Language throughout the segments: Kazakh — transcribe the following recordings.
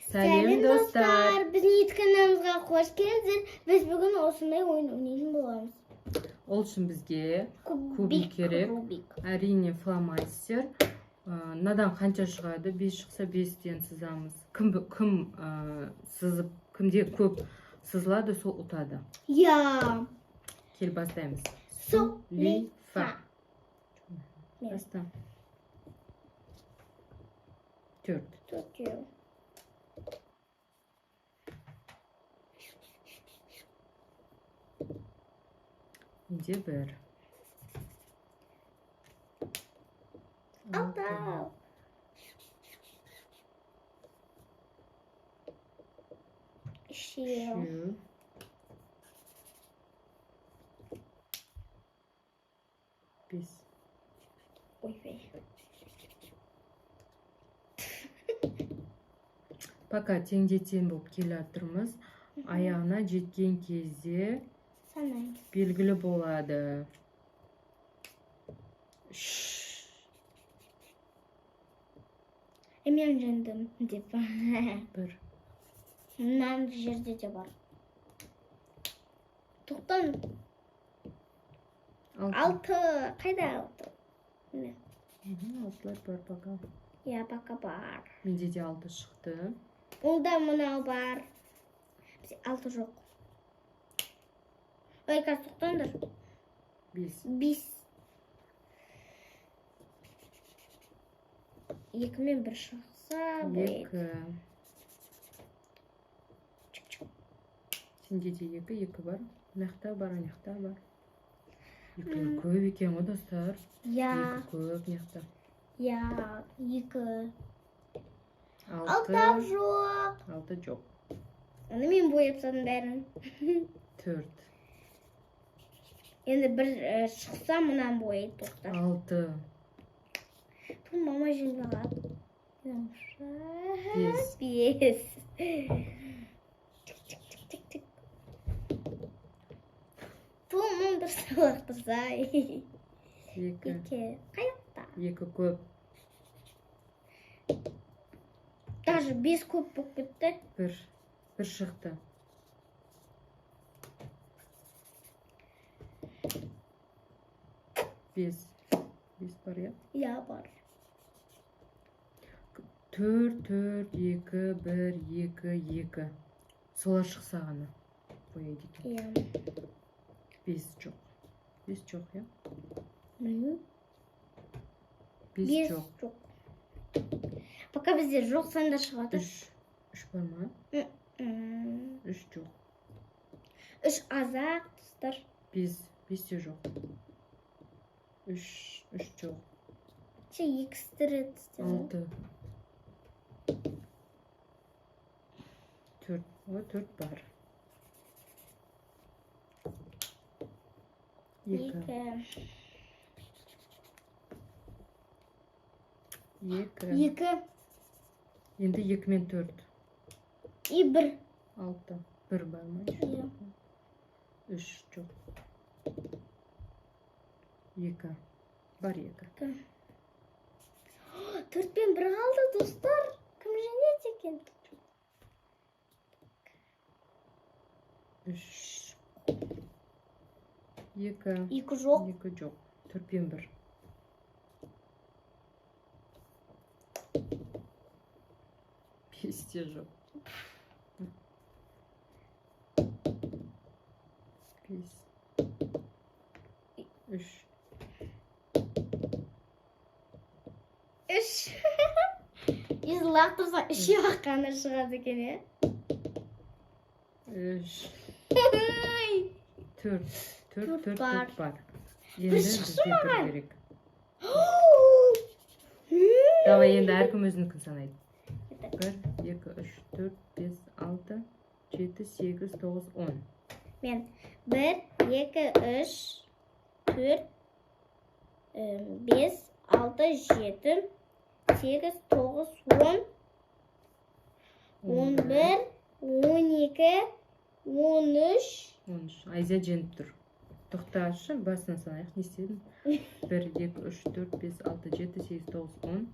Сәлем, достар! Біздің YouTube каналымызға қош келдіңіздер. Біз бүгін осындай ойын ойнайтын боламыз. Ол үшін бізге кубик керек. Кубик. Әрине, фломастер. Мынадан қанша шығады? 5 шықса, 5-тен сызамыз. Кім сызып, кімде көп сызылады, сол ұтады. Иә. Кел, бастаймыз. Су-ли-фа. Мен. Баста. 4. Төртеу. Менде 1. Алтау. Үшеу. Үшеу. 5. Ойбай. Пока теңде тең болып келе жатырмыз. Аяғына жеткен кезде Санаймыз. белгілі болады. Үш. Мен жеңдім деп. 1. Мына жерде де бар. Тоқтан. 6. 6. Қайда 6? Міне. Алтылар бар пока. Иә, пока бар. Менде де 6 шықты. Онда мынау бар. Бізде 6 жоқ. Ой, қазір, тоқтаңдар. 5. 5. 2 мен 1 шықса, бояйды. 2. Сенде де 2, 2 бар. Мына жақта бар, ана жақта бар. Екілер көп екен ғой, достар. Иә. 2 көп мына жақта. Иә, 2. 6. Алтау жоқ. 6 жоқ. Оны мен бояп тастадым бәрін. 4. Енді бір шықса, мынаны бояйды, достар. 6. Ту, мама жеңіп алады. 5. 5. Тик, тик, тик, тик, тик. Ту, мынаны дұрыс лақтырса. 2. 2. Қаяқта? 2 көп. Даже 5 көп болып кетті. 1. 1 шықты. 5. 5 бар, иә? Иә, бар. 4, 4, 2, 1, 2, 2. Солар шықса ғана бояйды екен. Иә. 5 жоқ. 5 жоқ, иә? Білмеймін. 5 5 жоқ. Жоқ. Пока бізде жоқ сандар шығады. 3. 3 бар ма? 3 жоқ. 3 аз-ақ, достар. 5. 5 те жоқ. 3. 3 жоқ. Ше, 2 рет істедім. 6. 4. О, 4 бар. 2. 2. 2. 2. Енді 2 мен 4. И 1. 6. 1 бар ма? Иә. 3 жоқ. 2. Бар 2. 4 пен 1 қалды, достар. Кім жеңеді екен? 3. 2. 2 жоқ. 2 жоқ. 4 пен 1. 5 те жоқ. 5. 3. 3. Енді лақтырса, үшеу ақ қана шығады екен, иә? 3. Ой. 4. 4, 4 4, бар. 4 бар. Bir Енді шықсын бізге 1 маған. керек. Давай, енді әркім өзінікін санайды. 1, 2, 3, 4, 5, 6, 7, 8, 9, 10. Мен 1, 2, 3, 4, 5, 6, 7, 8, 9, 10, 11, 12, 13. 13. Айза жеңіп тұр. Тоқташы, басынан санайық. Не істедің? 1, 2, 3, 4, 5, 6, 7, 8, 9, 10,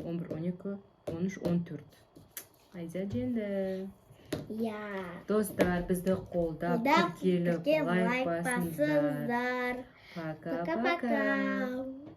11, 12, 13, 14. Айза жеңді. Иә. Достар, бізді қолдап, Қолдап, тіркеліп, тіркеліп, лайк лайк басыңыздар. басыңыздар. Пока. Пока. Пока. Пока.